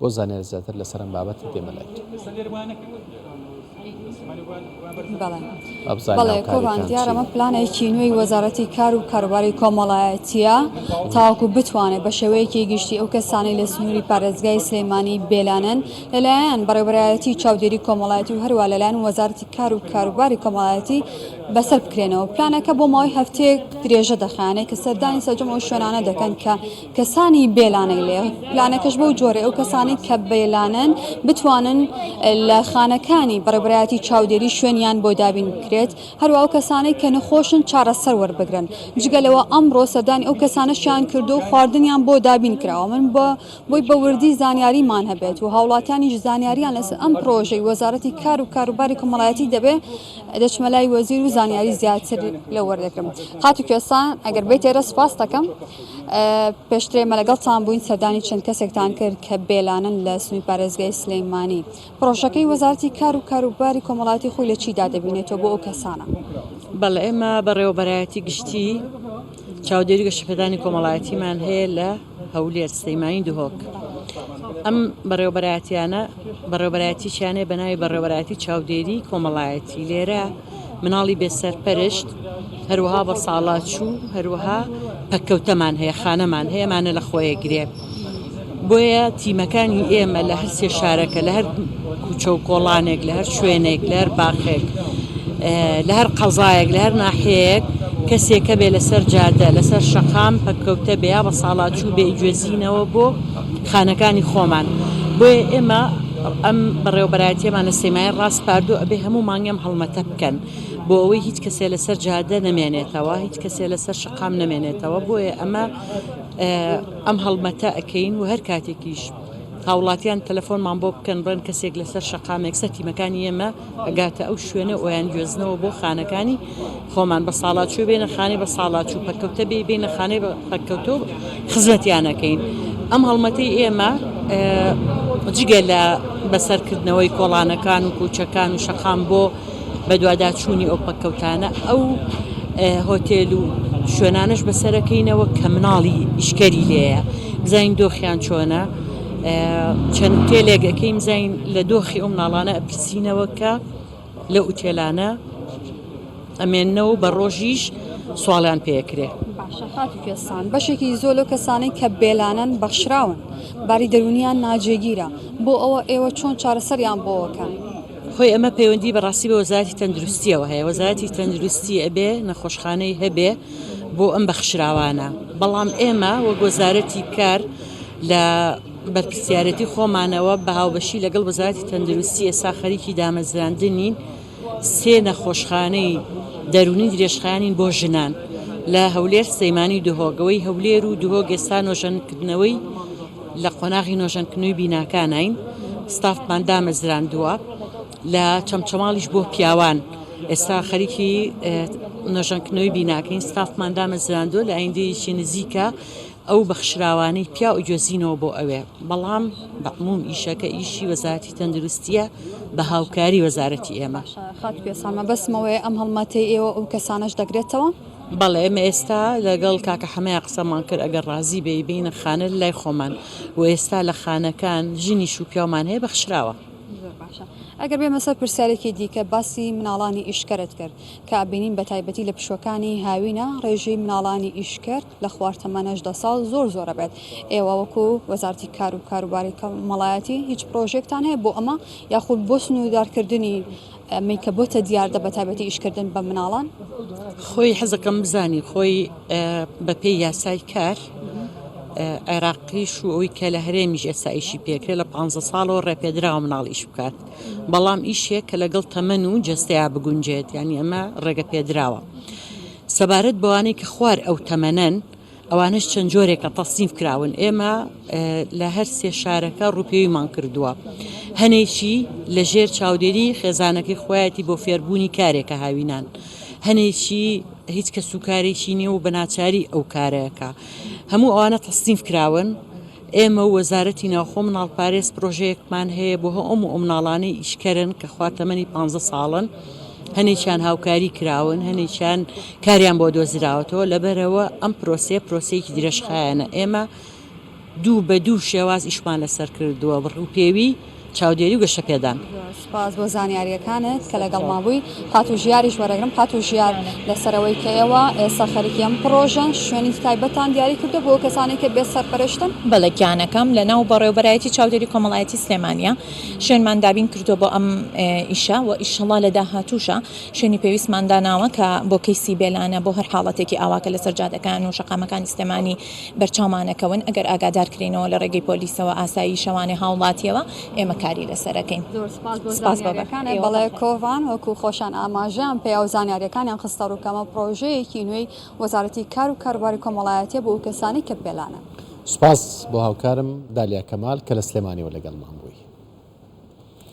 بۆ زانیاری زیاتر لەسەر ئەم بابەتە دێمە لای تۆ. بەڵێ کۆڤان دیارە ئەمە پلانێکی نوێی وەزارەتی کار و کاروباری کۆمەڵایەتیە تاوەکو بتوانێت بە شێوەیەکی گشتی ئەو کەسانەی لە سنووری پارێزگای سلێمانی بێلانەن لەلایەن بەڕێوەبەرایەتی چاودێری کۆمەڵایەتی و هەروە لەلایەن وەزارەتی کار و کاروباری کۆمەڵایەتی بەسەر بکرێنەوە پلانەکە بۆ ماوەی هەفتەیەک درێژە دەخایەنێت کە سەردانی سەرجەم ئەو شوێنانە دەکەن کە کەسانی بێلانەی لێ پلانەکەش بەو جۆرەی ئەو کەسانەی کە بێلانەن بتوانن لە خانەکانی بەڕێوەبەرایەتی چاودێری شوێنیان بۆ دابین بکرێت هەروە ئەو کەسانەی کە نەخۆشن چارەسەر وەربگرن جگە لەوە ئەمڕۆ سەردانی ئەو کەسانەشیان کردو و خواردنیان بۆ دابین کراوە من بە بۆی بە وردی زانیاریمان هەبێت و هاوڵاتیانیش زانیاریان لەسەر ئەم پرۆژەی وەزارەتی کار و کاروباری کۆمەڵایەتی دەبێ دەچمە لای وەزیر و زانیاری زیاتر لەو وەردەگرم خاتوو کوێستان ئەگەر بێیت ئێرە سوپاست دەکەم پێشتر ئێمە لەگەڵتان بووین سەردانی چەند کەسێکتان کرد کە بێلانن لە سنووری پارێزگای سلەیمانی پرۆژەکەی وەزارەتی کار و کاروباری کۆمەڵایەتی خۆی لە چیدا دەبینێتەوە بۆ ئەو کەسانە؟ بەڵێ ئێمە بەڕێوەبەرایەتی گشتی چاودێری گەشەپێدانی کۆمەڵایەتیمان هەیە لە هەولێر، سلەیمانی، دهۆک. ئەم بەڕێوەبەرایەتیانە بەڕێوەبەرایەتییان هەیە بە ناوی بەڕێوەبەرایەتی چاودێری کۆمەڵایەتی. لێرە مناڵی بێسەرپەرشت، هەروەها بەساڵاچوو، هەروەها پەککەوتەمان هەیە، خانەمان هەیە، ئەمانە لە خۆیە گرێ. بۆیە تیمەکانی ئێمە لە هەر سێ شارەکە لە هەر کوچە و کۆڵانێک لە هەر شوێنێک لە هەر باخێک لە هەر قەزایەک لە هەر ناحیەیەک کەسێک هەبێ لەسەر جادە لەسەر شەقام پەککەوتە بێ یا بە ساڵاچوو بێ گوێزینەوە بۆ خانەکانی خۆمان بۆیە ئێمە ئەم بەڕێوەبەرایەتیەمان لە سلێمانی ڕاسپاردوو ئەبێ هەموو مانگێم هەڵمەتە بکەن بۆ ئەوەی هیچ کەسێ لەسەر جادە نەمێنێتەوە هیچ کەسێ لەسەر شەقام نەمێنێتەوە بۆیە ئەمە ئەم هەڵمەتە ئەکەین و هەر کاتێکیش هاوڵاتیان تەلەفۆنمان بۆ بکەن بڵێن کەسێک لەسەر شەقامێک سەر تیمەکانی ئێمە ئەگاتە ئەو شوێنە ئەویان گوێزنەوە بۆ خانەکانی خۆمان بە ساڵاچوو بێنە خانەی بە ساڵاچوو پەککەوتە بێ بینە خانەی بە پەککەوتە و خزمەتیانەکەین ئەم هەڵمەتەی ئێمە جگە لە بەسەرکردنەوەی کۆڵانەکان و کوچەکان و شەقام بۆ بەدواداچوونی ئەو پەککەوتانە ئەو هۆتێل و شوێنانەش بەسەرەکەینەوە کە مناڵی ئیشکەری لێیە بزانین دۆخیان چۆنە چەند هوتێلێک ئەکەین بزانین لە دۆخی ئەو مناڵانە ئەپرسینەوە کە لەو ئوتێلانە ئەمێننەوە بە ڕۆژیش سواڵیان پێکرێ. باشە خاتوو کوێستان بەشێکی زۆر لەو کەسانەی کە بێلانەن بەخشراون باری دەروونیان ناجێگیرە بۆ ئەوە ئێوە چۆن چارەسەریان بۆ ئەکەن؟ خۆی ئەمە پەیوەندی بەڕاستی بە وەزارەتی تەندروستیەوە هەیە وەزارەتی تەندروستی ئەبێ نەخۆشخانەی هەبێ بۆ ئەم بەخشراوانە بەڵام ئێمە وەک وەزارەتی کار لە بەرپرسیارەتی خۆمانەوە بە هاوبەشی لەگەڵ وەزارەتی تەندروستی ئێستا خەریکی دامەزراندنین سێ نەخۆشخانەی دەروونی درێژخایەنین بۆ ژنان لە هەولێر سلەیمانی دهۆک ئەوەی هەولێر و دهۆک ئێستا نۆژەنکردنەوەی لە قۆناغی نۆژەنکردنەوەی بیناکانین ستافمان دامەزراندووە لە چەمچەماڵیش بۆ پیاوان ئێستا خەریکی نۆژەنکردنەوەی بیناکەین ستافمان دامەزراندووە لە ئایندەیەکی نزیکە ئەو بەخشراوانەی پیاو ئەگوێزینەوە بۆ ئەوێ بەڵام بەعموم ئیشەکە ئیشی وەزارەتی تەندروستیە بە هاوکاری وەزارەتی ئێمە. خاتوو کوێستان مەبەستم ئەوەیە ئەم هەڵمەتەی ئێوە ئەو کەسانەش دەگرێتەوە؟ بەڵێ ئێمە ئێستا لەگەڵ کاکە حەمەیا قسەمان کرد ئەگەر ڕازی بێ بینە خانە لای خۆمان و ئێستا لە خانەکان ژنیش و پیاومان هەیە بەخشراوە. زۆر باشە ئەگەر بێمە سەر پرسیارێکی دیکە باسی مناڵانی ئیشکەرت کرد کە بینین بە تایبەتی لە پشوەکانی هاوینە ڕێژەی مناڵانی ئیشکەر لە خوار تەمەن 18 ساڵ زۆر زۆرە بێت ئێوە وەکو وەزارتی کار و کاروباری کۆمەڵایەتی هیچ پرۆژێکتان هەیە بۆ ئەمە یاخود بۆ سنووردارکردنی ئەمەی کە بۆتە دیاردە بە تایبەتی ئیشکردن بە مناڵان؟ خۆی حەزەکەم بزانی خۆی بەپێی یاسای کار عێراقیش و ئەوی کە لە هەرێمیش ئێستا ئیشی پێکرێت لە پ ساڵەوە ڕێپێدراوە مناڵ ئیش بکات بەڵام ئیشێک کە لەگەڵ تەمەن و جەستەیا بگونجێت یانی ئەمە ڕێگە پێدراوە سەبارەت بەوانەی کە خوار ئەو تەمەنەن ئەوانەش چەند جۆرێکە تەسنیف کراون ئێمە لە هەر سێ شارەکە ڕووپێویمان کردووە هەنێکی لە ژێر چاودێری خێزانەکەی خۆیەتی بۆ فێربوونی کارێکە هاوینان هەنێکی هیچ کەس و کارێکی نییە و بە ناچاری ئەو کارەکە هەموو ئەوانە تەسنیف کراون ئێمە و وەزارەتی ناوخۆ مناڵپارێز پرۆژەیەکمان هەیە بۆ هەموو ئەو مناڵانەی ئیشکەرن کە خوار تەمەنی 15 ساڵن هەنێکیان هاوکاری کراون هەنێکیان کاریان بۆ دۆزراوەتەوە لەبەرەوە ئەم پرۆسەیە پرۆسەیەکی درێژخایەنە ئێمە. دوو بە دوو شێواز ئیشمان لەسەر کردووە، ڕووپێوی، چاودێری و گەشەپێدان. زۆر سوپاس بۆ زانیارییەکانت کە لەگەڵمان بووی. خاتوو ژیاریش وەرەگرم. خاتوو ژیار، لەسەر ئەوەی کە ئێوە ئێستا خەریکی ئەم پڕۆژەن، شوێنی تایبەتتان دیاری کردووە بۆ ئەو کەسانەی کە بێ سەرپەرشتن؟ بەڵێ گیانەکەم، لەناو بەڕێوەبەرایەتی چاودێری کۆمەڵایەتی سلێمانییە شوێنمان دابین کردووە بۆ ئەم ئیشە و ئیشەڵا لە داهاتووشا شوێنی پێویستمان داناوە کە بۆ کەیسی بێلانە بۆ هەر حاڵەتێکی ئاوا کە لەسەر جادەکان و شەقامەکانی سلێمانی بەرچاومانەکەون ئەگەر ئاگادار کرێینەوە لە ڕێگەی پۆلیسەوە ئاسایشەوانێ هاوڵاتیەوە ئێمە کاری لەسەرەکەین. زۆر سپاس بۆ سپاس بۆ زانیاریەکانت. ئێوە بەڵێ بەخێر. کۆڤان وەکو خۆشان ئاماژەیان پێیا و زانیاریەکانیان خستە ڕوو کە ئەمە پڕۆژەیەکی نوێی وەزارەتی کار و کاروباری کۆمەڵایەتیە بۆ ئەو کەسانەی کە بێلانەن. سوپاس بۆ هاوکارم دالیا کەمال کە لە سلێمانیەوە لەگەڵمان بووی.